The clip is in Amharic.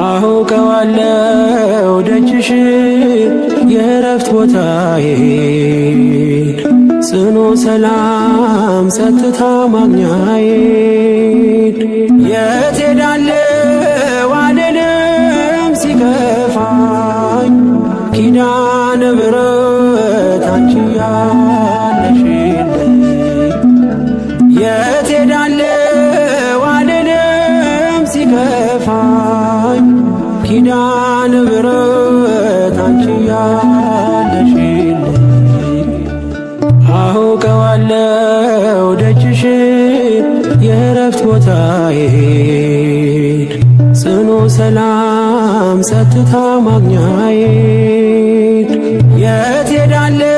አውቀዋለሁ ደጅሽ የእረፍት ቦታዬን ጽኑ ሰላም ጸጥታ ማግኛዬን። የት ሄዳለሁ አልልም ሲከፋኝ፣ ኪዳነ ምሕረት አንቺ ያለሽልኝ። የት ሄዳለሁ አልልም ሲከፋኝ፣ ኪዳነ ምሕረት አንቺ ያለሽልኝ። አውቀዋለሁ ደጅሽን የእረፍት ቦታዬን ጽኑ ሰላም ጸጥታ ማግኛዬን። የት ሄዳለሁ